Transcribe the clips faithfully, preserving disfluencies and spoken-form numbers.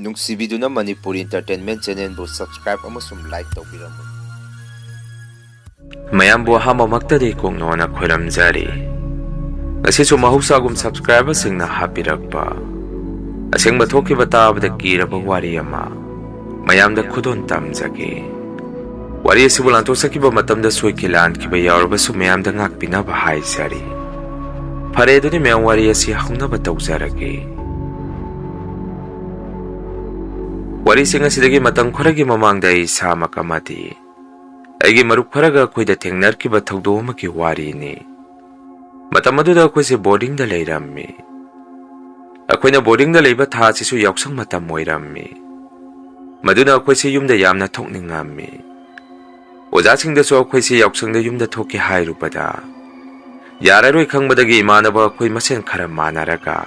ꯅꯨꯡꯁꯤꯕꯤꯗꯨꯅ Manipuri Entertainment Channelꯕꯨ subscribe ꯑꯃꯁꯨꯡ like ꯇꯧꯕꯤꯔꯝꯃꯨ꯫ ꯃꯌꯥꯝꯕꯨ ꯑꯍꯥꯟꯕꯃꯛꯇꯗꯤ ꯀꯣꯛꯅꯣꯅ ꯈꯣꯏꯔꯝꯖꯔꯤ꯫ ꯉꯁꯤꯁꯨ ꯃꯍꯧꯁꯥꯒꯨꯝ subscriberꯁꯤꯡꯅ ꯍꯥꯞꯄꯤꯔꯛꯄ ꯑꯁꯦꯡꯕ ꯊꯣꯛꯈꯤꯕ ꯇꯥꯕꯗ ꯀꯤꯔꯕ ꯋꯥꯔꯤ ꯑꯃ ꯃꯌꯥꯝꯗ ꯈꯨꯗꯣꯜ ꯇꯝꯖꯒꯦ꯫ ꯋꯥꯔꯤ ꯑꯁꯤꯕꯨ ꯂꯥꯟꯊꯣꯛꯆꯈꯤꯕ ꯃꯇꯝꯗ ꯁꯣꯏꯈꯤ ꯂꯥꯟꯈꯤꯕ ꯌꯥꯎꯔꯕꯁꯨ ꯃꯌꯥꯝꯗ ꯉꯥꯛꯄꯤꯅꯕ ꯍꯥꯏꯖꯔꯤ꯫ ꯐꯔꯦ, ꯑꯗꯨꯗꯤ ꯃꯌꯥꯝ ꯋꯥꯔꯤ ꯑꯁꯤ ꯍꯧꯅꯕ ꯇꯧꯖꯔꯒꯦ꯫ ꯋꯥꯔꯤꯁꯤꯡ ꯑꯁꯤꯗꯒꯤ ꯃꯇꯝ ꯈꯔꯒꯤ ꯃꯃꯥꯡꯗ ꯑꯩ ꯏꯁꯥꯃꯛ ꯑꯃꯗꯤ ꯑꯩꯒꯤ ꯃꯔꯨꯞ ꯈꯔꯒ ꯑꯩꯈꯣꯏꯗ ꯊꯦꯡꯅꯔꯛꯈꯤꯕ ꯊꯧꯗꯣꯛ ꯑꯃꯒꯤ ꯋꯥꯔꯤꯅꯤ꯫ ꯃꯇꯝ ꯑꯗꯨꯗ ꯑꯩꯈꯣꯏꯁꯦ boardingꯗ ꯂꯩꯔꯝꯃꯤ꯫ ꯑꯩꯈꯣꯏꯅ boardingꯗ ꯂꯩꯕ ꯊꯥ ꯑꯁꯤꯁꯨ ꯌꯥꯎꯁꯪ ꯃꯇꯝ ꯑꯣꯏꯔꯝꯃꯤ꯫ ꯃꯗꯨꯅ ꯑꯩꯈꯣꯏꯁꯦ ꯌꯨꯝꯗ ꯌꯥꯝꯅ ꯊꯣꯛꯅꯤꯡꯉꯝꯃꯤ꯫ ꯑꯣꯖꯥꯁꯤꯡꯗꯁꯨ ꯑꯩꯈꯣꯏꯁꯦ ꯌꯥꯎꯁꯪꯗ ꯌꯨꯝꯗ ꯊꯣꯛꯀꯦ ꯍꯥꯏꯔꯨꯕꯗ ꯌꯥꯔꯔꯣꯏ ꯈꯪꯕꯗꯒꯤ ꯏꯃꯥꯟꯅꯕ ꯑꯩꯈꯣꯏ ꯃꯁꯦꯟ ꯈꯔ ꯃꯥꯟꯅꯔꯒ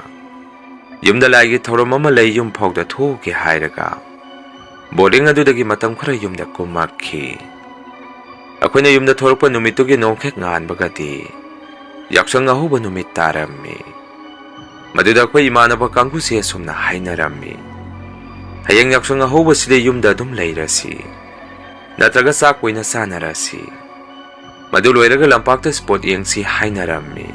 ꯌꯨꯝꯗ ꯂꯥꯏꯒꯤ ꯊꯧꯔꯝ ꯑꯃ ꯂꯩ, ꯌꯨꯝ ꯐꯥꯎꯗ ꯊꯣꯛꯎꯒꯦ ꯍꯥꯏꯔꯒ boarding ꯑꯗꯨꯗꯒꯤ ꯃꯇꯝ ꯈꯔ ꯌꯨꯝꯗ ꯀꯨꯝꯃꯛꯈꯤ꯫ ꯑꯩꯈꯣꯏꯅ ꯌꯨꯝꯗ ꯊꯣꯔꯛꯄ ꯅꯨꯃꯤꯠꯇꯨꯒꯤ ꯅꯣꯡꯈꯦꯛ ꯉꯥꯟꯕꯒꯗꯤ ꯌꯥꯎꯁꯪ ꯑꯍꯧꯕ ꯅꯨꯃꯤꯠ ꯇꯥꯔꯝꯃꯤ꯫ ꯃꯗꯨꯗ ꯑꯩꯈꯣꯏ ꯏꯃꯥꯟꯅꯕ ꯀꯥꯡꯕꯨꯁꯦ ꯑꯁꯨꯝꯅ ꯍꯥꯏꯅꯔꯝꯃꯤ, "ꯍꯌꯦꯡ ꯌꯥꯎꯁꯪ ꯑꯍꯧꯕꯁꯤꯗꯤ ꯌꯨꯝꯗ ꯑꯗꯨꯝ ꯂꯩꯔꯁꯤ, ꯅꯠꯇ꯭ꯔꯒ ꯆꯥꯛ ꯑꯣꯏꯅ ꯆꯥꯅꯔꯁꯤ꯫ ꯃꯗꯨ ꯂꯣꯏꯔꯒ ꯂꯝꯄꯥꯛꯇ sport ꯌꯦꯡꯁꯤ" ꯍꯥꯏꯅꯔꯝꯃꯤ꯫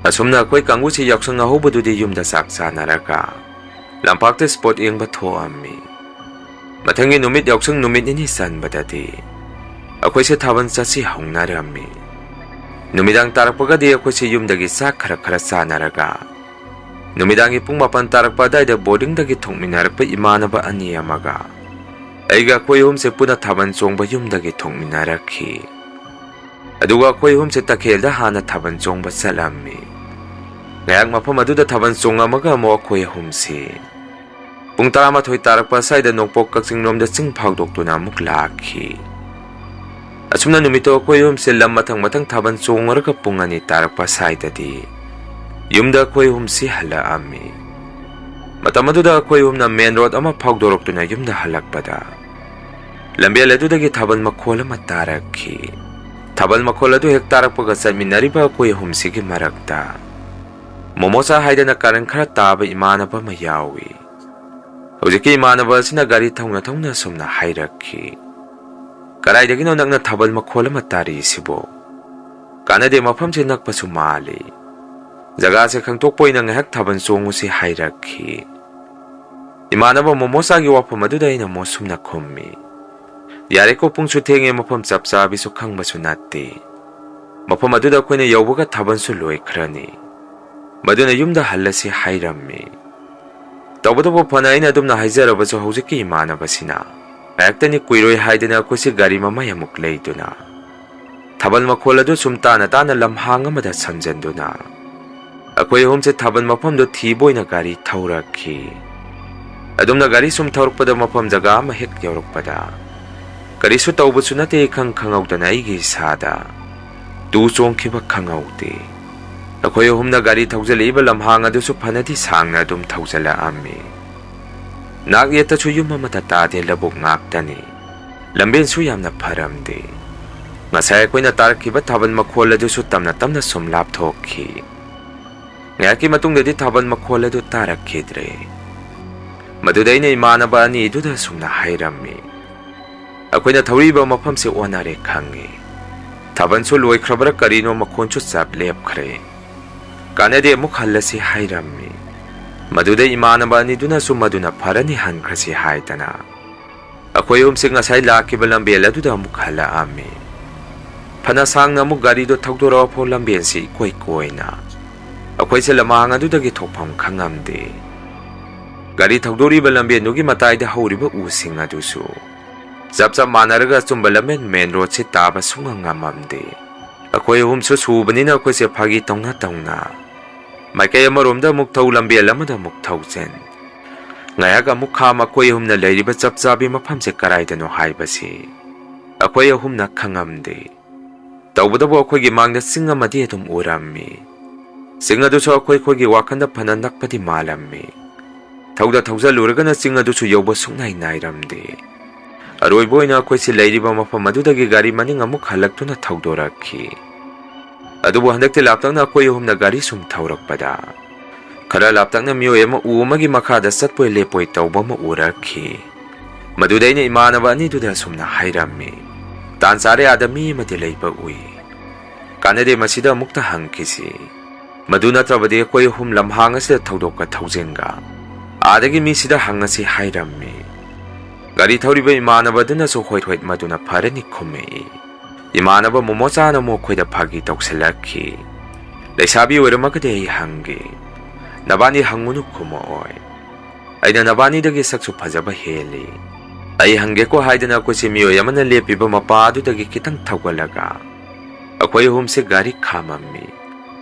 ꯑꯁꯨꯝꯅ ꯑꯩꯈꯣꯏ ꯀꯥꯡꯕꯨꯁꯤ ꯌꯥꯎꯁꯪ ꯑꯍꯧꯕꯗꯨꯗꯤ ꯌꯨꯝꯗ ꯆꯥꯛ ꯆꯥꯅꯔꯒ ꯂꯝꯄꯥꯛꯇ sport ꯌꯦꯡꯕ ꯊꯣꯛꯑꯝꯃꯤ꯫ ꯃꯊꯪꯒꯤ ꯅꯨꯃꯤꯠ ꯌꯥꯎꯁꯪ ꯅꯨꯃꯤꯠ ꯅꯤꯅꯤ ꯆꯟꯕꯗꯗꯤ ꯑꯩꯈꯣꯏꯁꯦ ꯊꯥꯕꯜ ꯆꯠꯁꯤ ꯍꯧꯅꯔꯝꯃꯤ꯫ ꯅꯨꯃꯤꯗꯥꯡ ꯇꯥꯔꯛꯄꯒꯗꯤ ꯑꯩꯈꯣꯏꯁꯦ ꯌꯨꯝꯗꯒꯤ ꯆꯥꯛ ꯈꯔ ꯈꯔ ꯆꯥꯅꯔꯒ ꯅꯨꯃꯤꯗꯥꯡꯒꯤ ꯄꯨꯡ ꯃꯥꯄꯟ ꯇꯥꯔꯛꯄ ꯑꯗꯥꯏꯗ boardingꯗꯒꯤ ꯊꯣꯛꯃꯤꯟꯅꯔꯛꯄ ꯏꯃꯥꯟꯅꯕ ꯑꯅꯤ ꯑꯃꯒ ꯑꯩꯒ ꯑꯩꯈꯣꯏ ꯑꯍꯨꯝꯁꯦ ꯄꯨꯟꯅ ꯊꯥꯕꯜ ꯆꯣꯡꯕ ꯌꯨꯝꯗꯒꯤ ꯊꯣꯛꯃꯤꯟꯅꯔꯛꯈꯤ꯫ ꯑꯗꯨꯒ ꯑꯩꯈꯣꯏ ꯑꯍꯨꯝꯁꯦ ꯇꯈꯦꯜꯗ ꯍꯥꯟꯅ ꯊꯥꯕꯜ ꯆꯣꯡꯕ ꯆꯠꯂꯝꯃꯤ꯫ ꯉꯥꯏꯍꯥꯛ ꯃꯐꯝ ꯑꯗꯨꯗ ꯊꯥꯕꯜ ꯆꯣꯡꯉꯝꯃꯒ ꯑꯃꯨꯛ ꯑꯩꯈꯣꯏ ꯑꯍꯨꯝꯁꯤ ꯄꯨꯡ ꯇꯔꯥꯃꯥꯊꯣꯏ ꯇꯥꯔꯛꯄ ꯑꯁ꯭ꯋꯥꯏꯗ ꯅꯣꯡꯄꯣꯛ ꯀꯛꯆꯤꯡ ꯂꯣꯝꯗ ꯆꯤꯡ ꯐꯥꯎꯗꯣꯛꯇꯨꯅ ꯑꯃꯨꯛ ꯂꯥꯛꯈꯤ꯫ ꯑꯁꯨꯝꯅ ꯅꯨꯃꯤꯠꯇꯣ ꯑꯩꯈꯣꯏ ꯑꯍꯨꯝꯁꯦ ꯂꯝ ꯃꯊꯪ ꯃꯊꯪ ꯊꯥꯕꯜ ꯆꯣꯡꯉꯨꯔꯒ ꯄꯨꯡ ꯑꯅꯤ ꯇꯥꯔꯛꯄ ꯑꯁ꯭ꯋꯥꯏꯗꯗꯤ ꯌꯨꯝꯗ ꯑꯩꯈꯣꯏ ꯑꯍꯨꯝꯁꯤ ꯍꯜꯂꯛꯑꯝꯃꯤ꯫ ꯃꯇꯝ ꯑꯗꯨꯗ ꯑꯩꯈꯣꯏ ꯑꯍꯨꯝꯅ main road ꯑꯃ ꯐꯥꯎꯗꯣꯔꯛꯇꯨꯅ ꯌꯨꯝꯗ ꯍꯜꯂꯛꯄꯗ ꯂꯝꯕꯦꯜ ꯑꯗꯨꯗꯒꯤ ꯊꯥꯕꯜ ꯃꯈꯣꯜ ꯑꯃ ꯇꯥꯔꯛꯈꯤ꯫ ꯊꯥꯕꯜ ꯃꯈꯣꯜ ꯑꯗꯨ ꯍꯦꯛ ꯇꯥꯔꯛꯄꯒ ꯆꯠꯃꯤꯟꯅꯔꯤꯕ ꯑꯩꯈꯣꯏ ꯑꯍꯨꯝꯁꯤꯒꯤ ꯃꯔꯛꯇ ꯃꯣꯃꯣꯆꯥ ꯍꯥꯏꯗꯅ ꯀꯥꯔꯟ ꯈꯔ ꯇꯥꯕ ꯏꯃꯥꯟꯅꯕ ꯑꯃ ꯌꯥꯎꯏ꯫ ꯍꯧꯖꯤꯛꯀꯤ ꯏꯃꯥꯟꯅꯕ ꯑꯁꯤꯅ ꯒꯥꯔꯤ ꯊꯧꯅ ꯊꯧꯅ ꯑꯁꯨꯝꯅ ꯍꯥꯏꯔꯛꯈꯤ, "ꯀꯗꯥꯏꯗꯒꯤꯅꯣ ꯅꯛꯅ ꯊꯥꯕꯜ ꯃꯈꯣꯜ ꯑꯃ ꯇꯥꯔꯤꯁꯤꯕꯣ? ꯀꯥꯟꯅꯗꯦ, ꯃꯐꯝꯁꯦ ꯅꯛꯄꯁꯨ ꯃꯥꯜꯂꯤ꯫ ꯖꯒꯥꯁꯦ ꯈꯪꯗꯣꯛꯄ ꯑꯣꯏꯅ ꯉꯥꯏꯍꯥꯛ ꯊꯥꯕꯜ ꯆꯣꯡꯉꯨꯁꯤ" ꯍꯥꯏꯔꯛꯈꯤ꯫ ꯏꯃꯥꯟꯅꯕ ꯃꯣꯃꯣꯆꯥꯒꯤ ꯋꯥꯐꯝ ꯑꯗꯨꯗ ꯑꯩꯅ ꯃꯣꯁꯨꯝꯅ ꯈꯨꯝꯃꯤ, "ꯌꯥꯔꯦꯀꯣ, ꯄꯨꯡꯁꯨ ꯊꯦꯡꯉꯦ, ꯃꯐꯝ ꯆꯞ ꯆꯥꯕꯤꯁꯨ ꯈꯪꯕꯁꯨ ꯅꯠꯇꯦ꯫ ꯃꯐꯝ ꯑꯗꯨꯗ ꯑꯩꯈꯣꯏꯅ ꯌꯧꯕꯒ ꯊꯥꯕꯜꯁꯨ ꯂꯣꯏꯈ꯭ꯔꯅꯤ꯫ ꯃꯗꯨꯅ ꯌꯨꯝꯗ ꯍꯜꯂꯁꯤ" ꯍꯥꯏꯔꯝꯃꯤ꯫ ꯇꯧꯕꯇꯕꯨ ꯐꯅ ꯑꯩꯅ ꯑꯗꯨꯝꯅ ꯍꯥꯏꯖꯔꯕꯁꯨ, ꯍꯧꯖꯤꯛꯀꯤ ꯏꯃꯥꯟꯅꯕꯁꯤꯅ ꯉꯥꯏꯍꯥꯛꯇꯅꯤ ꯀꯨꯏꯔꯣꯏ ꯍꯥꯏꯗꯅ ꯑꯩꯈꯣꯏꯁꯤ ꯒꯥꯔꯤ ꯃꯃꯥꯏ ꯑꯃꯨꯛ ꯂꯩꯗꯨꯅ, ꯊꯥꯕꯜ ꯃꯈꯣꯜ ꯑꯗꯨ ꯁꯨꯝ ꯇꯥꯅ ꯇꯥꯅ ꯂꯝꯍꯥꯡ ꯑꯃꯗ ꯁꯝꯖꯟꯗꯨꯅ, ꯑꯩꯈꯣꯏ ꯑꯍꯨꯝꯁꯦ ꯊꯥꯕꯜ ꯃꯐꯝꯗꯨ ꯊꯤꯕ ꯑꯣꯏꯅ ꯒꯥꯔꯤ ꯊꯧꯔꯛꯈꯤ꯫ ꯑꯗꯨꯝꯅ ꯒꯥꯔꯤ ꯁꯨꯝ ꯊꯧꯔꯛꯄꯗ, ꯃꯐꯝ ꯖꯒꯥ ꯑꯃ ꯍꯦꯛ ꯌꯧꯔꯛꯄꯗ, ꯀꯔꯤꯁꯨ ꯇꯧꯕꯁꯨ ꯅꯠꯇꯦ, ꯏꯈꯪ ꯈꯪꯍꯧꯗꯅ ꯑꯩꯒꯤ ꯏꯁꯥꯗ ꯇꯨ ꯆꯣꯡꯈꯤꯕ ꯈꯪꯍꯧꯗꯦ꯫ ꯑꯩꯈꯣꯏ ꯑꯍꯨꯝꯅ ꯒꯥꯔꯤ ꯊꯧꯖꯤꯜꯂꯛꯏꯕ ꯂꯝꯍꯥꯡ ꯑꯗꯨꯁꯨ ꯐꯅꯗꯤ ꯁꯥꯡꯅ ꯑꯗꯨꯝ ꯊꯧꯖꯤꯜꯂꯛꯑꯝꯃꯤ꯫ ꯅꯥꯛ ꯌꯦꯠꯇꯁꯨ ꯌꯨꯝ ꯑꯃꯠꯇ ꯇꯥꯗꯦ, ꯂꯧꯕꯨꯛ ꯉꯥꯛꯇꯅꯤ꯫ ꯂꯝꯕꯦꯟꯁꯨ ꯌꯥꯝꯅ ꯐꯔꯝꯗꯦ꯫ ꯉꯁꯥꯏ ꯑꯩꯈꯣꯏꯅ ꯇꯥꯔꯛꯈꯤꯕ ꯊꯥꯕꯜ ꯃꯈꯣꯜ ꯑꯗꯨꯁꯨ ꯇꯞꯅ ꯇꯞꯅ ꯁꯨꯝ ꯂꯥꯞꯊꯣꯛꯈꯤ꯫ ꯉꯥꯏꯍꯥꯛꯀꯤ ꯃꯇꯨꯡꯗꯗꯤ ꯊꯥꯕꯜ ꯃꯈꯣꯜ ꯑꯗꯨ ꯇꯥꯔꯛꯈꯤꯗ꯭ꯔꯦ꯫ ꯃꯗꯨꯗ ꯑꯩꯅ ꯏꯃꯥꯟꯅꯕ ꯑꯅꯤꯗꯨꯗ ꯑꯁꯨꯝꯅ ꯍꯥꯏꯔꯝꯃꯤ, "ꯑꯩꯈꯣꯏꯅ ꯊꯧꯔꯤꯕ ꯃꯐꯝꯁꯦ ꯑꯣꯟꯅꯔꯦ ꯈꯪꯉꯤ꯫ ꯊꯥꯕꯜꯁꯨ ꯂꯣꯏꯈ꯭ꯔꯕ꯭ꯔꯥ ꯀꯔꯤꯅꯣ, ꯃꯈꯣꯟꯁꯨ ꯆꯞ ꯂꯦꯞꯈ꯭ꯔꯦ꯫ ꯀꯥꯟꯅꯗꯦ, ꯑꯃꯨꯛ ꯍꯜꯂꯁꯤ" ꯍꯥꯏꯔꯝꯃꯤ꯫ ꯃꯗꯨꯗ ꯏꯃꯥꯟꯅꯕ ꯑꯅꯤꯗꯨꯅꯁꯨ ꯃꯗꯨꯅ ꯐꯔꯅꯤ, ꯍꯟꯈ꯭ꯔꯁꯤ ꯍꯥꯏꯗꯅ ꯑꯩꯈꯣꯏ ꯑꯍꯨꯝꯁꯤ ꯉꯁꯥꯏ ꯂꯥꯛꯈꯤꯕ ꯂꯝꯕꯦꯜ ꯑꯗꯨꯗ ꯑꯃꯨꯛ ꯍꯜꯂꯛꯑꯝꯃꯤ꯫ ꯐꯅ ꯁꯥꯡꯅ ꯑꯃꯨꯛ ꯒꯥꯔꯤꯗꯣ ꯊꯧꯗꯣꯔꯛꯑꯐꯥꯎ ꯂꯝꯕꯦꯜꯁꯤ ꯏꯀꯣꯏ ꯀꯣꯏꯅ ꯑꯩꯈꯣꯏꯁꯦ ꯂꯃꯥꯡ ꯑꯗꯨꯗꯒꯤ ꯊꯣꯛꯐꯝ ꯈꯪꯉꯝꯗꯦ꯫ ꯒꯥꯔꯤ ꯊꯧꯗꯣꯔꯤꯕ ꯂꯝꯕꯦꯜꯗꯨꯒꯤ ꯃꯇꯥꯏꯗ ꯍꯧꯔꯤꯕ ꯎꯁꯤꯡ ꯑꯗꯨꯁꯨ ꯆꯞ ꯆꯞ ꯃꯥꯟꯅꯔꯒ ꯑꯆꯨꯝꯕ ꯂꯝꯕꯦꯟ, ꯃꯦꯟ ꯔꯣꯗꯁꯤ ꯇꯥꯕ ꯁꯨꯡꯉꯝ ꯉꯝꯃꯝꯗꯦ꯫ ꯑꯩꯈꯣꯏ ꯑꯍꯨꯝꯁꯨ ꯁꯨꯕꯅꯤꯅ ꯑꯩꯈꯣꯏꯁꯦ ꯐꯥꯒꯤ ꯇꯧꯅ ꯇꯧꯅ ꯃꯥꯏꯀꯩ ꯑꯃꯔꯣꯝꯗ ꯑꯃꯨꯛ ꯊꯧ, ꯂꯝꯕꯦꯜ ꯑꯃꯗ ꯑꯃꯨꯛ ꯊꯧꯖꯤꯟ, ꯉꯥꯏꯍꯥꯛ ꯑꯃꯨꯛ ꯈꯥꯝ, ꯑꯩꯈꯣꯏ ꯑꯍꯨꯝꯅ ꯂꯩꯔꯤꯕ ꯆꯞ ꯆꯥꯕꯤ ꯃꯐꯝꯁꯦ ꯀꯗꯥꯏꯗꯅꯣ ꯍꯥꯏꯕꯁꯤ ꯑꯩꯈꯣꯏ ꯑꯍꯨꯝꯅ ꯈꯪꯉꯝꯗꯦ꯫ ꯇꯧꯕꯇꯕꯨ ꯑꯩꯈꯣꯏꯒꯤ ꯃꯥꯡꯗ ꯆꯤꯡ ꯑꯃꯗꯤ ꯑꯗꯨꯝ ꯎꯔꯝꯃꯤ꯫ ꯆꯤꯡ ꯑꯗꯨꯁꯨ ꯑꯩꯈꯣꯏ ꯑꯩꯈꯣꯏꯒꯤ ꯋꯥꯈꯜꯗ ꯐꯅ ꯅꯛꯄꯗꯤ ꯃꯥꯜꯂꯝꯃꯤ꯫ ꯊꯧꯗ ꯊꯧꯖꯜꯂꯨꯔꯒꯅ ꯆꯤꯡ ꯑꯗꯨꯁꯨ ꯌꯧꯕ ꯁꯨꯡꯅꯥꯏ ꯅꯥꯏꯔꯝꯗꯦ꯫ ꯑꯔꯣꯏꯕ ꯑꯣꯏꯅ ꯑꯩꯈꯣꯏꯁꯤ ꯂꯩꯔꯤꯕ ꯃꯐꯝ ꯑꯗꯨꯗꯒꯤ ꯒꯥꯔꯤ ꯃꯅꯤꯡ ꯑꯃꯨꯛ ꯍꯜꯂꯛꯇꯨꯅ ꯊꯧꯗꯣꯔꯛꯈꯤ꯫ ꯑꯗꯨꯕꯨ ꯍꯟꯗꯛꯇꯤ ꯂꯥꯞꯇꯛꯅ ꯑꯩꯈꯣꯏ ꯑꯍꯨꯝꯅ ꯒꯥꯔꯤ ꯁꯨꯝ ꯊꯧꯔꯛꯄꯗ, ꯈꯔ ꯂꯥꯞꯇꯛꯅ ꯃꯤꯑꯣꯏ ꯑꯃ ꯎ ꯑꯃꯒꯤ ꯃꯈꯥꯗ ꯆꯠꯄꯣꯏ ꯂꯦꯞꯄꯣꯏ ꯇꯧꯕ ꯑꯃ ꯎꯔꯛꯈꯤ꯫ ꯃꯗꯨꯗ ꯑꯩꯅ ꯏꯃꯥꯟꯅꯕ ꯑꯅꯤꯗꯨꯗ ꯑꯁꯨꯝꯅ ꯍꯥꯏꯔꯝꯃꯤ, "ꯇꯥꯟ ꯆꯥꯔꯦ, ꯑꯥꯗ ꯃꯤ ꯑꯃꯗꯤ ꯂꯩꯕ ꯎꯏ꯫ ꯀꯥꯟꯅꯗꯦ, ꯃꯁꯤꯗ ꯑꯃꯨꯛꯇ ꯍꯪꯈꯤꯁꯤ꯫ ꯃꯗꯨ ꯅꯠꯇ꯭ꯔꯕꯗꯤ ꯑꯩꯈꯣꯏ ꯑꯍꯨꯝ ꯂꯝꯍꯥꯡ ꯑꯁꯤꯗ ꯊꯧꯗꯣꯛꯀ ꯊꯧꯖꯤꯟꯒ ꯑꯥꯗꯒꯤ ꯃꯤꯁꯤꯗ ꯍꯪꯉꯁꯤ" ꯍꯥꯏꯔꯝꯃꯤ꯫ ꯒꯥꯔꯤ ꯊꯧꯔꯤꯕ ꯏꯃꯥꯟꯅꯕ ꯑꯗꯨꯅꯁꯨ "ꯍꯣꯏ ꯍꯣꯏ, ꯃꯗꯨꯅ ꯐꯔꯅꯤ" ꯈꯨꯝꯃꯛꯏ꯫ ꯏꯃꯥꯟꯅꯕ ꯃꯣꯃꯣꯆꯥꯅ ꯑꯃꯨꯛ ꯑꯩꯈꯣꯏꯗ ꯐꯥꯒꯤ ꯇꯧꯁꯤꯜꯂꯛꯈꯤ꯫ "ꯂꯩꯁꯥꯕꯤ ꯑꯣꯏꯔꯝꯃꯒꯗꯤ ꯑꯩ ꯍꯪꯒꯦ, ꯅꯕꯥꯅꯤ ꯍꯪꯉꯨꯅꯨ" ꯈꯨꯝꯃꯛꯑꯣꯏ꯫ ꯑꯩꯅ "ꯅꯕꯥꯅꯤꯗꯒꯤ ꯁꯛꯁꯨ ꯐꯖꯕ ꯍꯦꯜꯂꯤ꯫ ꯑꯩ ꯍꯪꯒꯦꯀꯣ" ꯍꯥꯏꯗꯅ ꯑꯩꯈꯣꯏꯁꯦ ꯃꯤꯑꯣꯏ ꯑꯃꯅ ꯂꯦꯞꯄꯤꯕ ꯃꯄꯥ ꯑꯗꯨꯗꯒꯤ ꯈꯤꯇꯪ ꯊꯧꯒꯠꯂꯒ ꯑꯩꯈꯣꯏ ꯑꯍꯨꯝꯁꯦ ꯒꯥꯔꯤ ꯈꯥꯝꯃꯝꯃꯤ꯫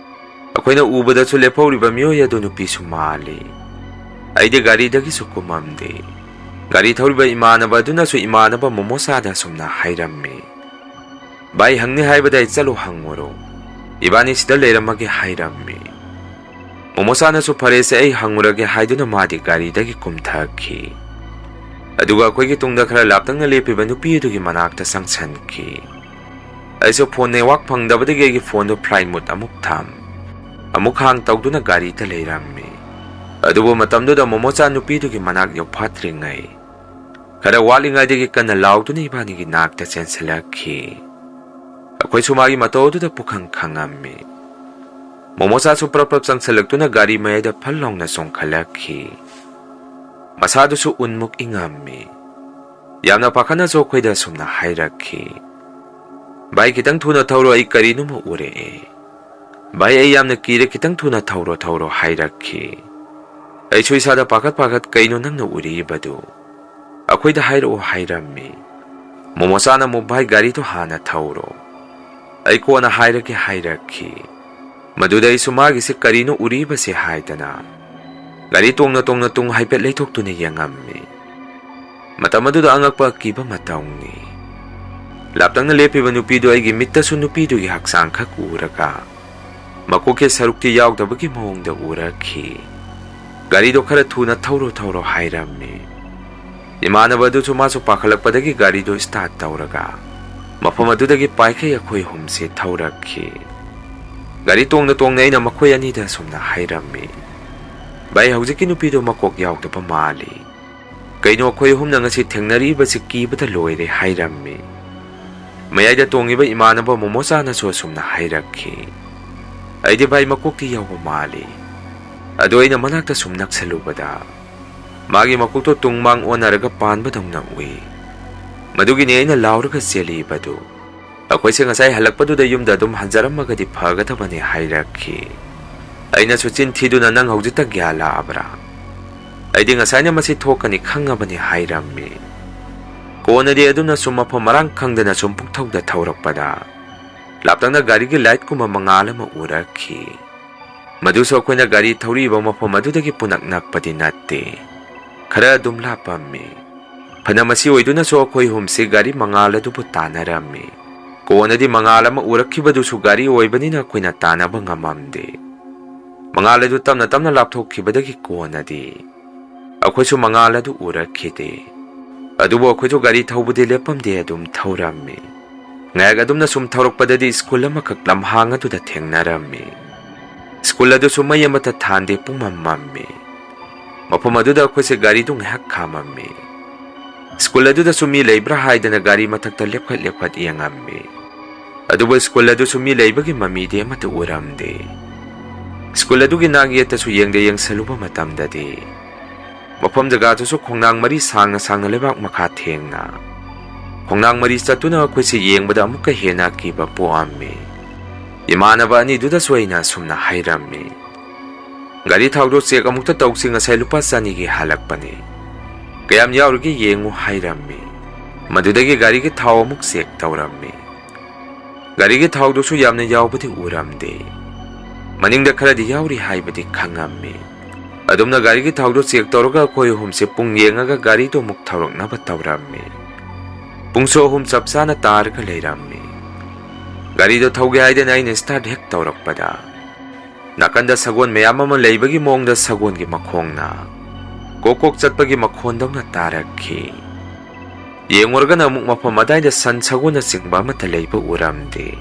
ꯑꯩꯈꯣꯏꯅ ꯎꯕꯗꯁꯨ ꯂꯦꯞꯍꯧꯔꯤꯕ ꯃꯤꯑꯣꯏ ꯑꯗꯨ ꯅꯨꯄꯤꯁꯨ ꯃꯥꯜꯂꯤ꯫ ꯑꯩꯗꯤ ꯒꯥꯔꯤꯗꯒꯤꯁꯨ ꯀꯨꯝꯃꯝꯗꯦ꯫ ꯒꯥꯔꯤ ꯊꯧꯔꯤꯕ ꯏꯃꯥꯟꯅꯕ ꯑꯗꯨꯅꯁꯨ ꯏꯃꯥꯟꯅꯕ ꯃꯣꯃꯣꯆꯥꯗ ꯑꯁꯨꯝꯅ ꯍꯥꯏꯔꯝꯃꯤ, "ꯚꯥꯏ, ꯍꯪꯅꯤ ꯍꯥꯏꯕꯗ ꯑꯩ ꯆꯠꯂꯣ ꯍꯪꯉꯨꯔꯣ, ꯏꯕꯥꯅꯤ ꯁꯤꯗ ꯂꯩꯔꯝꯃꯒꯦ" ꯍꯥꯏꯔꯝꯃꯤ꯫ ꯃꯣꯃꯣꯆꯥꯅꯁꯨ "ꯐꯔꯦꯁꯦ, ꯑꯩ ꯍꯪꯉꯨꯔꯒꯦ" ꯍꯥꯏꯗꯨꯅ ꯃꯥꯗꯤ ꯒꯥꯔꯤꯗꯒꯤ ꯀꯨꯝꯊꯈꯤ꯫ ꯑꯗꯨꯒ ꯑꯩꯈꯣꯏꯒꯤ ꯇꯨꯡꯗ ꯈꯔ ꯂꯥꯞꯇꯛꯅ ꯂꯦꯞꯄꯤꯕ ꯅꯨꯄꯤ ꯑꯗꯨꯒꯤ ꯃꯅꯥꯛꯇ ꯆꯪꯁꯤꯟꯈꯤ꯫ ꯑꯩꯁꯨ ꯐꯣꯟ ꯅꯦꯠꯋꯥꯛ ꯐꯪꯗꯕꯗꯒꯤ ꯑꯩꯒꯤ ꯐꯣꯟꯗꯨ ꯐ꯭ꯂꯥꯏꯠ ꯃꯨꯠ ꯑꯃꯨꯛ ꯊꯝ, ꯑꯃꯨꯛ ꯍꯥꯡ ꯇꯧꯗꯨꯅ ꯒꯥꯔꯤꯗ ꯂꯩꯔꯝꯃꯤ꯫ ꯑꯗꯨꯕꯨ ꯃꯇꯝꯗꯨꯗ ꯃꯣꯃꯣꯆꯥ ꯅꯨꯄꯤꯗꯨꯒꯤ ꯃꯅꯥꯛ ꯌꯧꯐꯥꯠꯇ꯭ꯔꯤꯉꯩ ꯈꯔ ꯋꯥꯠꯂꯤꯉꯩꯗꯒꯤ ꯀꯟꯅ ꯂꯥꯎꯗꯨꯅ ꯏꯕꯥꯅꯤꯒꯤ ꯅꯥꯛꯇ ꯆꯦꯟꯁꯤꯜꯂꯛꯈꯤ꯫ ꯑꯩꯈꯣꯏꯁꯨ ꯃꯥꯒꯤ ꯃꯇꯧ ꯑꯗꯨꯗ ꯄꯨꯈꯪ ꯈꯪꯉꯝꯃꯤ꯫ ꯃꯣꯃꯣꯆꯥꯁꯨ ꯄ꯭ꯔꯞ ꯄ꯭ꯔꯞ ꯆꯪꯁꯤꯜꯂꯛꯇꯨꯅ ꯒꯥꯔꯤ ꯃꯌꯥꯏꯗ ꯐꯜ ꯂꯥꯎꯅ ꯆꯣꯡꯈꯠꯂꯛꯈꯤ꯫ ꯃꯁꯥꯗꯨꯁꯨ ꯎꯟꯃꯨꯛ ꯏꯪꯉꯝꯃꯤ꯫ ꯌꯥꯝꯅ ꯄꯥꯈꯠꯅꯁꯨ ꯑꯩꯈꯣꯏꯗ ꯑꯁꯨꯝꯅ ꯍꯥꯏꯔꯛꯈꯤ, "ꯚꯥꯏ, ꯈꯤꯇꯪ ꯊꯨꯅ ꯊꯧꯔꯣ, ꯑꯩ ꯀꯔꯤꯅꯣꯃ ꯎꯔꯛꯑꯦ꯫ ꯚꯥꯏ, ꯑꯩ ꯌꯥꯝꯅ ꯀꯤꯔꯦ, ꯈꯤꯇꯪ ꯊꯨꯅ ꯊꯧꯔꯣ, ꯊꯧꯔꯣ" ꯍꯥꯏꯔꯛꯈꯤ꯫ ꯑꯩꯁꯨ ꯏꯁꯥꯗ ꯄꯥꯈꯠ ꯄꯥꯈꯠ, "ꯀꯩꯅꯣ ꯅꯪꯅ ꯎꯔꯛꯏꯕꯗꯨ? ꯑꯩꯈꯣꯏꯗ ꯍꯥꯏꯔꯛꯑꯣ" ꯍꯥꯏꯔꯝꯃꯤ꯫ ꯃꯣꯃꯣꯆꯥꯅ ꯑꯃꯨꯛ, "ꯚꯥꯏ, ꯒꯥꯔꯤꯗꯣ ꯍꯥꯟꯅ ꯊꯧꯔꯣ, ꯑꯩ ꯀꯣꯟꯅ ꯍꯥꯏꯔꯒꯦ" ꯍꯥꯏꯔꯛꯈꯤ꯫ ꯃꯗꯨꯗ ꯑꯩꯁꯨ ꯃꯥꯒꯤꯁꯦ ꯀꯔꯤꯅꯣ ꯎꯔꯤꯕꯁꯦ ꯍꯥꯏꯗꯅ ꯒꯥꯔꯤ ꯇꯣꯡꯅ ꯇꯣꯡꯅ ꯇꯨꯡ ꯍꯥꯏꯐꯦꯠ ꯂꯩꯊꯣꯛꯇꯨꯅ ꯌꯦꯡꯉꯝꯃꯤ꯫ ꯃꯇꯝ ꯑꯗꯨꯗ ꯑꯉꯛꯄ ꯑꯀꯤꯕ ꯃꯇꯧꯅꯤ꯫ ꯂꯥꯞꯇꯛꯅ ꯂꯦꯞꯄꯤꯕ ꯅꯨꯄꯤꯗꯨ ꯑꯩꯒꯤ ꯃꯤꯠꯇꯁꯨ ꯅꯨꯄꯤꯗꯨꯒꯤ ꯍꯛꯆꯥꯡ ꯈꯛ ꯎꯔꯒ ꯃꯀꯣꯛꯀꯤ ꯁꯔꯨꯛꯇꯤ ꯌꯥꯎꯗꯕꯒꯤ ꯃꯑꯣꯡꯗ ꯎꯔꯛꯈꯤ꯫ "ꯒꯥꯔꯤꯗꯣ ꯈꯔ ꯊꯨꯅ ꯊꯧꯔꯣ, ꯊꯧꯔꯣ" ꯍꯥꯏꯔꯝꯃꯤ꯫ ꯏꯃꯥꯟꯅꯕ ꯑꯗꯨꯁꯨ ꯃꯥꯁꯨ ꯄꯥꯈꯠꯂꯛꯄꯗꯒꯤ ꯒꯥꯔꯤꯗꯨ ꯁ꯭ꯇꯥꯔꯠ ꯇꯧꯔꯒ ꯃꯐꯝ ꯑꯗꯨꯗꯒꯤ ꯄꯥꯏꯈꯩ ꯑꯩꯈꯣꯏ ꯑꯍꯨꯝꯁꯦ ꯊꯧꯔꯛꯈꯤ꯫ ꯒꯥꯔꯤ ꯇꯣꯡꯅ ꯇꯣꯡꯅ ꯑꯩꯅ ꯃꯈꯣꯏ ꯑꯅꯤꯗ ꯑꯁꯨꯝꯅ ꯍꯥꯏꯔꯝꯃꯤ, "ꯚꯥꯏ, ꯍꯧꯖꯤꯛꯀꯤ ꯅꯨꯄꯤꯗꯣ ꯃꯀꯣꯛ ꯌꯥꯎꯗꯕ ꯃꯥꯜꯂꯤ꯫ ꯀꯩꯅꯣ ꯑꯩꯈꯣꯏ ꯑꯍꯨꯝꯅ ꯉꯁꯤ ꯊꯦꯡꯅꯔꯤꯕꯁꯤ ꯀꯤꯕꯗ ꯂꯣꯏꯔꯦ" ꯍꯥꯏꯔꯝꯃꯤ꯫ ꯃꯌꯥꯏꯗ ꯇꯣꯡꯉꯤꯕ ꯏꯃꯥꯟꯅꯕ ꯃꯣꯃꯣꯆꯥꯅꯁꯨ ꯑꯁꯨꯝꯅ ꯍꯥꯏꯔꯛꯈꯤ꯫ ꯑꯩꯗꯤ ꯚꯥꯏ ꯃꯀꯣꯛꯇꯤ ꯌꯥꯎꯕ ꯃꯥꯜꯂꯤ꯫ ꯑꯗꯣ ꯑꯩꯅ ꯃꯅꯥꯛꯇ ꯁꯨꯝ ꯅꯛꯁꯜꯂꯨꯕꯗ ꯃꯥꯒꯤ ꯃꯀꯣꯛꯇꯣ ꯇꯨꯡ ꯃꯥꯡ ꯑꯣꯟꯅꯔꯒ ꯄꯥꯟꯕꯗꯧꯅ ꯎꯏ꯫ ꯃꯗꯨꯒꯤꯅꯤ ꯑꯩꯅ ꯂꯥꯎꯔꯒ ꯆꯦꯜꯂꯤꯕꯗꯨ꯫ "ꯑꯩꯈꯣꯏꯁꯦ ꯉꯁꯥꯏ ꯍꯜꯂꯛꯄꯗꯨꯗ ꯌꯨꯝꯗ ꯑꯗꯨꯝ ꯍꯟꯖꯔꯝꯃꯒꯗꯤ ꯐꯒꯗꯕꯅꯤ" ꯍꯥꯏꯔꯛꯈꯤ꯫ ꯑꯩꯅꯁꯨ ꯆꯤꯟ ꯊꯤꯗꯨꯅ, "ꯅꯪ ꯍꯧꯖꯤꯛꯇ ꯒ꯭ꯌꯥꯟ ꯂꯥꯛꯑꯕ꯭ꯔꯥ? ꯑꯩꯗꯤ ꯉꯁꯥꯏꯅ ꯃꯁꯤ ꯊꯣꯛꯀꯅꯤ ꯈꯪꯉꯕꯅꯤ" ꯍꯥꯏꯔꯝꯃꯤ꯫ ꯀꯣꯟꯅꯗꯤ ꯑꯗꯨꯅ ꯁꯨꯝ ꯃꯐꯝ ꯃꯔꯥꯡ ꯈꯪꯗꯅ ꯁꯨꯝ ꯄꯨꯡꯊꯧꯗ ꯊꯧꯔꯛꯄꯗ ꯂꯥꯞꯇꯛꯅ ꯒꯥꯔꯤꯒꯤ ꯂꯥꯏꯠꯀꯨꯝꯕ ꯃꯉꯥꯜ ꯑꯃ ꯎꯔꯛꯈꯤ꯫ ꯃꯗꯨꯁꯨ ꯑꯩꯈꯣꯏꯅ ꯒꯥꯔꯤ ꯊꯧꯔꯤꯕ ꯃꯐꯝ ꯑꯗꯨꯗꯒꯤ ꯄꯨꯅꯛ ꯅꯛꯄꯗꯤ ꯅꯠꯇꯦ, ꯈꯔ ꯑꯗꯨꯝ ꯂꯥꯞꯄꯝꯃꯤ꯫ ꯐꯅ ꯃꯁꯤ ꯑꯣꯏꯗꯨꯅꯁꯨ ꯑꯩꯈꯣꯏ ꯑꯍꯨꯝꯁꯤ ꯒꯥꯔꯤ ꯃꯉꯥꯜ ꯑꯗꯨꯕꯨ ꯇꯥꯟꯅꯔꯝꯃꯤ꯫ ꯀꯣꯟꯅꯗꯤ ꯃꯉꯥꯜ ꯑꯃ ꯎꯔꯛꯈꯤꯕꯗꯨꯁꯨ ꯒꯥꯔꯤ ꯑꯣꯏꯕꯅꯤꯅ ꯑꯩꯈꯣꯏꯅ ꯇꯥꯟꯅꯕ ꯉꯝꯃꯝꯗꯦ꯫ ꯃꯉꯥꯜ ꯑꯗꯨ ꯇꯞꯅ ꯇꯞꯅ ꯂꯥꯞꯊꯣꯛꯈꯤꯕꯗꯒꯤ ꯀꯣꯟꯅꯗꯤ ꯑꯩꯈꯣꯏꯁꯨ ꯃꯉꯥꯜ ꯑꯗꯨ ꯎꯔꯛꯈꯤꯗꯦ꯫ ꯑꯗꯨꯕꯨ ꯑꯩꯈꯣꯏꯁꯨ ꯒꯥꯔꯤ ꯊꯧꯕꯗꯤ ꯂꯦꯞꯄꯝꯗꯦ, ꯑꯗꯨꯝ ꯊꯧꯔꯝꯃꯤ꯫ ꯉꯥꯏꯍꯥꯛ ꯑꯗꯨꯝꯅ ꯁꯨꯝ ꯊꯧꯔꯛꯄꯗꯗꯤ ꯁ꯭ꯀꯨꯜ ꯑꯃꯈꯛ ꯂꯝꯍꯥꯡ ꯑꯗꯨꯗ ꯊꯦꯡꯅꯔꯝꯃꯤ꯫ ꯁ꯭ꯀꯨꯜ ꯑꯗꯨꯁꯨ ꯃꯩ ꯑꯃꯠꯇ ꯊꯥꯟꯗꯦ, ꯄꯨꯡꯃꯝ ꯃꯝꯃꯤ꯫ ꯃꯐꯝ ꯑꯗꯨꯗ ꯑꯩꯈꯣꯏꯁꯦ ꯒꯥꯔꯤꯗꯨ ꯉꯥꯏꯍꯥꯛ ꯈꯥꯝꯃꯝꯃꯤ꯫ ꯁ꯭ꯀꯨꯜ ꯑꯗꯨꯗꯁꯨ ꯃꯤ ꯂꯩꯕ꯭ꯔꯥ ꯍꯥꯏꯗꯅ ꯒꯥꯔꯤ ꯃꯊꯛꯇ ꯂꯦꯞꯈꯠ ꯂꯦꯞꯈꯠ ꯌꯦꯡꯉꯝꯃꯤ꯫ ꯑꯗꯨꯕꯨ ꯁ꯭ꯀꯨꯜ ꯑꯗꯨꯁꯨ ꯃꯤ ꯂꯩꯕꯒꯤ ꯃꯃꯤꯗꯤ ꯑꯃꯠꯇ ꯎꯔꯝꯗꯦ꯫ ꯁ꯭ꯀꯨꯜ ꯑꯗꯨꯒꯤ ꯅꯥꯛ ꯌꯦꯠꯇꯁꯨ ꯌꯦꯡꯗ ꯌꯦꯡꯁꯜꯂꯨꯕ ꯃꯇꯝꯗꯗꯤ ꯃꯐꯝ ꯖꯒꯥꯗꯨꯁꯨ ꯈꯣꯡꯅꯥꯡ ꯃꯔꯤ ꯁꯥꯡꯅ ꯁꯥꯡꯅ ꯂꯩꯕꯥꯛ ꯃꯈꯥ ꯊꯦꯡꯅ ꯈꯣꯡꯅꯥꯡ ꯃꯔꯤ ꯆꯠꯇꯨꯅ ꯑꯩꯈꯣꯏꯁꯦ ꯌꯦꯡꯕꯗ ꯑꯃꯨꯛꯀ ꯍꯦꯟꯅ ꯑꯀꯤꯕ ꯄꯣꯛꯑꯝꯃꯤ꯫ ꯏꯃꯥꯟꯅꯕ ꯑꯅꯤꯗꯨꯗꯁꯨ ꯑꯩꯅ ꯑꯁꯨꯝꯅ ꯍꯥꯏꯔꯝꯃꯤ, "ꯒꯥꯔꯤ ꯊꯥꯎꯗꯣ ꯆꯦꯛ ꯑꯃꯨꯛꯇ ꯇꯧꯁꯤ, ꯉꯁꯥꯏ ꯂꯨꯄꯥ ꯆꯅꯤꯒꯤ ꯍꯜꯂꯛꯄꯅꯤ꯫ ꯀꯌꯥꯝ ꯌꯥꯎꯔꯤꯒꯦ ꯌꯦꯡꯉꯨ" ꯍꯥꯏꯔꯝꯃꯤ꯫ ꯃꯗꯨꯗꯒꯤ ꯒꯥꯔꯤꯒꯤ ꯊꯥꯎ ꯑꯃꯨꯛ ꯆꯦꯛ ꯇꯧꯔꯝꯃꯤ꯫ ꯒꯥꯔꯤꯒꯤ ꯊꯥꯎꯗꯨꯁꯨ ꯌꯥꯝꯅ ꯌꯥꯎꯕꯗꯤ ꯎꯔꯝꯗꯦ꯫ ꯃꯅꯤꯡꯗ ꯈꯔꯗꯤ ꯌꯥꯎꯔꯤ ꯍꯥꯏꯕꯗꯤ ꯈꯪꯉꯝꯃꯤ꯫ ꯑꯗꯨꯝꯅ ꯒꯥꯔꯤꯒꯤ ꯊꯥꯎꯗꯨ ꯆꯦꯛ ꯇꯧꯔꯒ ꯑꯩꯈꯣꯏ ꯑꯍꯨꯝꯁꯦ ꯄꯨꯡ ꯌꯦꯡꯉꯒ ꯒꯥꯔꯤꯗꯨ ꯑꯃꯨꯛ ꯊꯧꯔꯛꯅꯕ ꯇꯧꯔꯝꯃꯤ꯫ ꯄꯨꯡꯁꯨ ꯑꯍꯨꯝ ꯆꯞ ꯆꯥꯅ ꯇꯥꯔꯒ ꯂꯩꯔꯝꯃꯤ꯫ ꯒꯥꯔꯤꯗꯣ ꯊꯧꯒꯦ ꯍꯥꯏꯗꯅ ꯑꯩꯅ ꯁ꯭ꯇꯥꯔꯠ ꯍꯦꯛ ꯇꯧꯔꯛꯄꯗ, ꯅꯥꯀꯟꯗ ꯁꯒꯣꯜ ꯃꯌꯥꯝ ꯑꯃ ꯂꯩꯕꯒꯤ ꯃꯑꯣꯡꯗ ꯁꯒꯣꯜꯒꯤ ꯃꯈꯣꯡꯅ ꯀꯣꯛ ꯀꯣꯛ ꯆꯠꯄꯒꯤ ꯃꯈꯣꯟꯗꯧꯅ ꯇꯥꯔꯛꯈꯤ꯫ ꯌꯦꯡꯉꯨꯔꯒꯅ ꯑꯃꯨꯛ ꯃꯐꯝ ꯑꯗꯥꯏꯗ ꯁꯟ, ꯁꯒꯣꯜꯅꯆꯤꯡꯕ ꯑꯃꯠꯇ ꯂꯩꯕ ꯎꯔꯝꯗꯦ꯫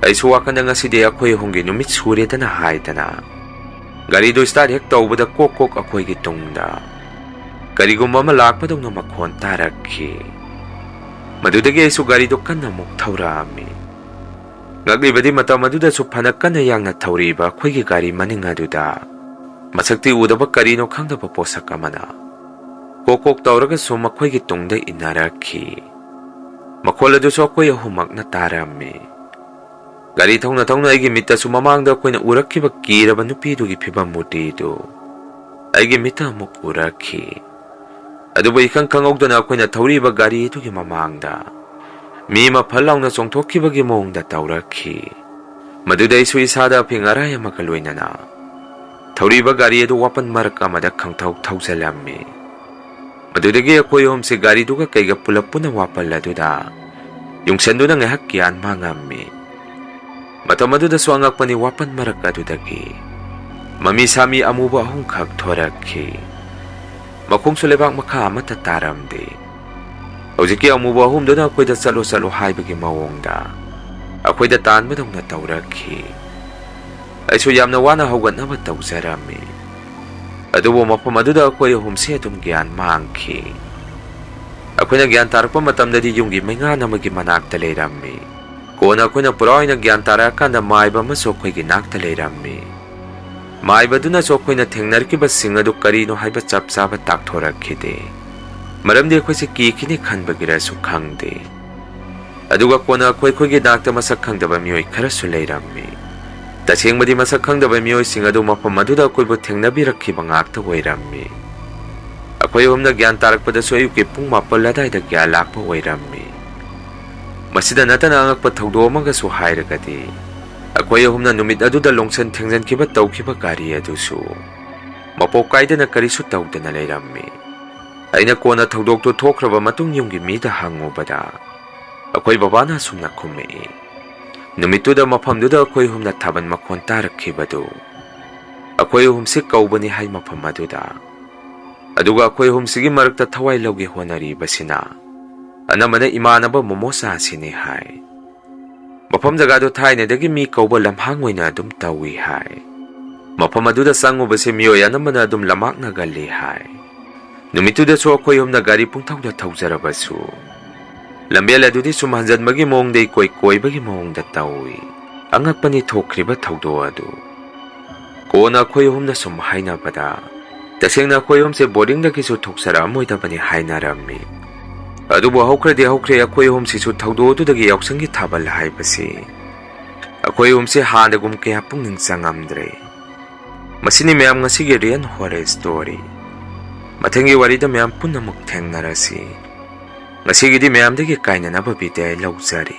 ꯑꯩꯁꯨ ꯋꯥꯈꯜꯗ ꯉꯁꯤꯗꯤ ꯑꯩꯈꯣꯏ ꯑꯍꯨꯝꯒꯤ ꯅꯨꯃꯤꯠ ꯁꯨꯔꯦꯗꯅ ꯍꯥꯏꯗꯅ ꯒꯥꯔꯤꯗꯨ start ꯍꯦꯛ ꯇꯧꯕꯗ ꯀꯣꯛ ꯀꯣꯛ ꯑꯩꯈꯣꯏꯒꯤ ꯇꯨꯡꯗ ꯀꯔꯤꯒꯨꯝꯕ ꯑꯃ ꯂꯥꯛꯄꯗꯧꯅ ꯃꯈꯣꯟ ꯇꯥꯔꯛꯈꯤ꯫ ꯃꯗꯨꯗꯒꯤ ꯑꯩꯁꯨ ꯒꯥꯔꯤꯗꯨ ꯀꯟꯅ ꯑꯃꯨꯛ ꯊꯧꯔꯛꯑꯝꯃꯤ꯫ ꯉꯛꯂꯤꯕꯗꯤ ꯃꯇꯝ ꯑꯗꯨꯗꯁꯨ ꯐꯅ ꯀꯟꯅ ꯌꯥꯡꯅ ꯊꯧꯔꯤꯕ ꯑꯩꯈꯣꯏꯒꯤ ꯒꯥꯔꯤ ꯃꯅꯤꯡ ꯑꯗꯨꯗ ꯃꯁꯛꯇꯤ ꯎꯗꯕ ꯀꯔꯤꯅꯣ ꯈꯪꯗꯕ ꯄꯣꯠꯁꯛ ꯑꯃꯅ ꯀꯣꯛ ꯀꯣꯛ ꯇꯧꯔꯒꯁꯨ ꯃꯈꯣꯏꯒꯤ ꯇꯨꯡꯗ ꯏꯟꯅꯔꯛꯈꯤ꯫ ꯃꯈꯣꯜ ꯑꯗꯨꯁꯨ ꯑꯩꯈꯣꯏ ꯑꯍꯨꯝꯃꯛꯅ ꯇꯥꯔꯝꯃꯤ꯫ ꯒꯥꯔꯤ ꯊꯧꯅ ꯊꯧꯅ ꯑꯩꯒꯤ ꯃꯤꯠꯇꯁꯨ ꯃꯃꯥꯡꯗ ꯑꯩꯈꯣꯏꯅ ꯎꯔꯛꯈꯤꯕ ꯀꯤꯔꯕ ꯅꯨꯄꯤꯗꯨꯒꯤ ꯐꯤꯕꯝ ꯃꯨꯔꯇꯤꯗꯨ ꯑꯩꯒꯤ ꯃꯤꯠꯇ ꯑꯃꯨꯛ ꯎꯔꯛꯈꯤ꯫ ꯑꯗꯨꯕꯨ ꯏꯈꯪ ꯈꯪꯍꯧꯗꯅ ꯑꯩꯈꯣꯏꯅ ꯊꯧꯔꯤꯕ ꯒꯥꯔꯤ ꯑꯗꯨꯒꯤ ꯃꯃꯥꯡꯗ ꯃꯤ ꯑꯃ ꯐꯠ ꯂꯥꯎꯅ ꯆꯣꯡꯊꯣꯛꯈꯤꯕꯒꯤ ꯃꯑꯣꯡꯗ ꯇꯧꯔꯛꯈꯤ꯫ ꯃꯗꯨꯗ ꯑꯩꯁꯨ ꯏꯁꯥꯗ ꯑꯐꯤꯡ ꯑꯔꯥꯏ ꯑꯃꯒ ꯂꯣꯏꯅꯅ ꯊꯧꯔꯤꯕ ꯒꯥꯔꯤ ꯑꯗꯨ ꯋꯥꯄꯟ ꯃꯔꯛ ꯑꯃꯗ ꯈꯪꯊꯧ ꯊꯧꯖꯤꯜꯂꯝꯃꯤ꯫ ꯃꯗꯨꯗꯒꯤ ꯑꯩꯈꯣꯏ ꯑꯍꯨꯝꯁꯤ ꯒꯥꯔꯤꯗꯨꯒ ꯀꯩꯒ ꯄꯨꯂꯞ ꯄꯨꯟꯅ ꯋꯥꯄꯜ ꯑꯗꯨꯗ ꯌꯨꯡꯁꯟꯗꯨꯅ ꯉꯥꯏꯍꯥꯛ ꯒ꯭ꯌꯥꯟ ꯃꯥꯡꯉꯝꯃꯤ꯫ ꯃꯇꯝ ꯑꯗꯨꯗꯁꯨ ꯑꯉꯛꯄꯅꯤ, ꯋꯥꯄꯟ ꯃꯔꯛ ꯑꯗꯨꯗꯒꯤ ꯃꯃꯤ ꯁꯥꯃꯤ ꯑꯃꯨꯕ ꯑꯍꯨꯝꯈꯛ ꯊꯣꯔꯛꯈꯤ꯫ ꯃꯈꯣꯡꯁꯨ ꯂꯩꯕꯥꯛ ꯃꯈꯥ ꯑꯃꯠꯇ ꯇꯥꯔꯝꯗꯦ꯫ ꯍꯧꯖꯤꯛꯀꯤ ꯑꯃꯨꯕ ꯑꯍꯨꯝꯗꯨꯅ ꯑꯩꯈꯣꯏꯗ "ꯆꯠꯂꯣ, ꯆꯠꯂꯣ" ꯍꯥꯏꯕꯒꯤ ꯃꯑꯣꯡꯗ ꯑꯩꯈꯣꯏꯗ ꯇꯥꯟꯕꯗꯧꯅ ꯇꯧꯔꯛꯈꯤ꯫ ꯑꯩꯁꯨ ꯌꯥꯝꯅ ꯋꯥꯅ ꯍꯧꯒꯠꯅꯕ ꯇꯧꯖꯔꯝꯃꯤ꯫ ꯑꯗꯨꯕꯨ ꯃꯐꯝ ꯑꯗꯨꯗ ꯑꯩꯈꯣꯏ ꯑꯍꯨꯝꯁꯦ ꯑꯗꯨꯝ ꯒ꯭ꯌꯥꯟ ꯃꯥꯡꯈꯤ꯫ ꯑꯩꯈꯣꯏꯅ ꯒ꯭ꯌꯥꯟ ꯇꯥꯔꯛꯄ ꯃꯇꯝꯗꯗꯤ ꯌꯨꯝꯒꯤ ꯃꯩꯉꯥꯟ ꯑꯃꯒꯤ ꯃꯅꯥꯛꯇ ꯂꯩꯔꯝꯃꯤ꯫ ꯀꯣꯟꯅ ꯑꯩꯈꯣꯏꯅ ꯄꯨꯔꯥ ꯑꯣꯏꯅ ꯒ꯭ꯌꯥꯟ ꯇꯥꯔꯛꯑꯀꯥꯟꯗ ꯃꯥꯏꯕ ꯑꯃꯁꯨ ꯑꯩꯈꯣꯏꯒꯤ ꯅꯥꯛꯇ ꯂꯩꯔꯝꯃꯤ꯫ ꯃꯥꯏꯕꯗꯨꯅꯁꯨ ꯑꯩꯈꯣꯏꯅ ꯊꯦꯡꯅꯔꯛꯈꯤꯕꯁꯤꯡ ꯑꯗꯨ ꯀꯔꯤꯅꯣ ꯍꯥꯏꯕ ꯆꯞ ꯆꯥꯕ ꯇꯥꯛꯊꯣꯔꯛꯈꯤꯗꯦ꯫ ꯃꯔꯝꯗꯤ ꯑꯩꯈꯣꯏꯁꯦ ꯀꯤꯈꯤꯅꯤ ꯈꯟꯕꯒꯤꯔꯁꯨ ꯈꯪꯗꯦ꯫ ꯑꯗꯨꯒ ꯀꯣꯟꯅ ꯑꯩꯈꯣꯏ ꯑꯩꯈꯣꯏꯒꯤ ꯅꯥꯛꯇ ꯃꯁꯛ ꯈꯪꯗꯕ ꯃꯤꯑꯣꯏ ꯈꯔꯁꯨ ꯂꯩꯔꯝꯃꯤ꯫ ꯇꯁꯦꯡꯕꯗꯤ ꯃꯁꯛ ꯈꯪꯗꯕ ꯃꯤꯑꯣꯏꯁꯤꯡ ꯑꯗꯨ ꯃꯐꯝ ꯑꯗꯨꯗ ꯑꯩꯈꯣꯏꯕꯨ ꯊꯦꯡꯅꯕꯤꯔꯛꯈꯤꯕ ꯉꯥꯛꯇ ꯑꯣꯏꯔꯝꯃꯤ꯫ ꯑꯩꯈꯣꯏ ꯑꯍꯨꯝꯅ ꯒ꯭ꯌꯥꯟ ꯇꯥꯔꯛꯄꯗꯁꯨ ꯑꯌꯨꯛꯀꯤ ꯄꯨꯡ ꯃꯥꯄꯜ ꯑꯗꯥꯏꯗ ꯒ꯭ꯌꯥꯟ ꯂꯥꯛꯄ ꯑꯣꯏꯔꯝꯃꯤ꯫ ꯃꯁꯤꯗ ꯅꯠꯇꯅ ꯑꯉꯛꯄ ꯊꯧꯗꯣꯛ ꯑꯃꯒꯁꯨ ꯍꯥꯏꯔꯒꯗꯤ, ꯑꯩꯈꯣꯏ ꯑꯍꯨꯝꯅ ꯅꯨꯃꯤꯠ ꯑꯗꯨꯗ ꯂꯣꯡꯁꯟ ꯊꯦꯡꯖꯟꯈꯤꯕ ꯇꯧꯈꯤꯕ ꯒꯥꯔꯤ ꯑꯗꯨꯁꯨ ꯃꯄꯣꯛ ꯀꯥꯏꯗꯅ ꯀꯔꯤꯁꯨ ꯇꯧꯗꯅ ꯂꯩꯔꯝꯃꯤ꯫ ꯑꯩꯅ ꯀꯣꯟꯅ ꯊꯧꯗꯣꯛꯇꯨ ꯊꯣꯛꯈ꯭ꯔꯕ ꯃꯇꯨꯡ ꯌꯨꯝꯒꯤ ꯃꯤꯗ ꯍꯪꯉꯨꯕꯗ, ꯑꯩꯈꯣꯏ ꯕꯕꯥꯅ ꯑꯁꯨꯝꯅ ꯈꯨꯝꯃꯛꯏ, "ꯅꯨꯃꯤꯠꯇꯨꯗ ꯃꯐꯝꯗꯨꯗ ꯑꯩꯈꯣꯏ ꯑꯍꯨꯝꯅ ꯊꯥꯕꯜ ꯃꯈꯣꯟ ꯇꯥꯔꯛꯈꯤꯕꯗꯨ ꯑꯩꯈꯣꯏ ꯑꯍꯨꯝꯁꯤ ꯀꯧꯕꯅꯤ ꯍꯥꯏ ꯃꯐꯝ ꯑꯗꯨꯗ꯫ ꯑꯗꯨꯒ ꯑꯩꯈꯣꯏ ꯑꯍꯨꯝꯁꯤꯒꯤ ꯃꯔꯛꯇ ꯊꯋꯥꯏ ꯂꯧꯒꯦ ꯍꯣꯠꯅꯔꯤꯕꯁꯤꯅ ꯑꯅꯝꯕꯅ ꯏꯃꯥꯟꯅꯕ ꯃꯣꯃꯣꯆꯥꯁꯤꯅꯤ" ꯍꯥꯏ꯫ ꯃꯐꯝ ꯖꯒꯥꯗꯨ ꯊꯥꯏꯅꯗꯒꯤ ꯃꯤ ꯀꯧꯕ ꯂꯝꯍꯥꯡ ꯑꯣꯏꯅ ꯑꯗꯨꯝ ꯇꯧꯏ ꯍꯥꯏ꯫ ꯃꯐꯝ ꯑꯗꯨꯗ ꯆꯪꯉꯨꯕꯁꯦ ꯃꯤꯑꯣꯏ ꯑꯅꯝꯕꯅ ꯑꯗꯨꯝ ꯂꯝꯃꯥꯛꯅꯒꯜꯂꯤ ꯍꯥꯏ꯫ ꯅꯨꯃꯤꯠꯇꯨꯗꯁꯨ ꯑꯩꯈꯣꯏ ꯑꯍꯨꯝꯅ ꯒꯥꯔꯤ ꯄꯨꯡꯊꯧꯗ ꯊꯧꯖꯔꯕꯁꯨ, ꯂꯝꯕꯦꯜ ꯑꯗꯨꯗꯤ ꯁꯨꯝ ꯍꯟꯖꯟꯕꯒꯤ ꯃꯑꯣꯡꯗ ꯏꯀꯣꯏ ꯀꯣꯏꯕꯒꯤ ꯃꯑꯣꯡꯗ ꯇꯧꯏ꯫ ꯑꯉꯛꯄꯅꯤ ꯊꯣꯛꯈ꯭ꯔꯤꯕ ꯊꯧꯗꯣꯛ ꯑꯗꯨ꯫ ꯀꯣꯟꯅ ꯑꯩꯈꯣꯏ ꯑꯍꯨꯝꯅ ꯁꯨꯝ ꯍꯥꯏꯅꯕꯗ, ꯇꯁꯦꯡꯅ ꯑꯩꯈꯣꯏ ꯑꯍꯨꯝꯁꯦ ꯕꯣꯔꯗꯤꯡꯗꯒꯤꯁꯨ ꯊꯣꯛꯆꯔꯛꯑꯝꯃꯣꯏꯗꯕꯅꯤ ꯍꯥꯏꯅꯔꯝꯃꯤ꯫ ꯑꯗꯨꯕꯨ ꯍꯧꯈ꯭ꯔꯗꯤ ꯍꯧꯈ꯭ꯔꯦ, ꯑꯩꯈꯣꯏ ꯑꯍꯨꯝꯁꯤꯁꯨ ꯊꯧꯗꯣꯛ ꯑꯗꯨꯗꯒꯤ ꯌꯥꯎꯁꯪꯒꯤ ꯊꯥꯕꯜ ꯍꯥꯏꯕꯁꯤ ꯑꯩꯈꯣꯏ ꯑꯍꯨꯝꯁꯦ ꯍꯥꯟꯅꯒꯨꯝ ꯀꯌꯥ ꯄꯨꯛꯅꯤꯡ ꯆꯪꯉꯝꯗ꯭ꯔꯦ꯫ ꯃꯁꯤꯅꯤ ꯃꯌꯥꯝ ꯉꯁꯤꯒꯤ ꯔꯤꯌꯦꯜ ꯍꯣꯔꯔ ꯁ꯭ꯇꯣꯔꯤ꯫ ꯃꯊꯪꯒꯤ ꯋꯥꯔꯤꯗ ꯃꯌꯥꯝ ꯄꯨꯟꯅ ꯑꯃꯨꯛ ꯊꯦꯡꯅꯔꯁꯤ꯫ ꯉꯁꯤꯒꯤꯗꯤ ꯃꯌꯥꯝꯗꯒꯤ ꯀꯥꯏꯅꯅꯕ ꯕꯤꯗꯥꯏ ꯂꯧꯖꯔꯤ꯫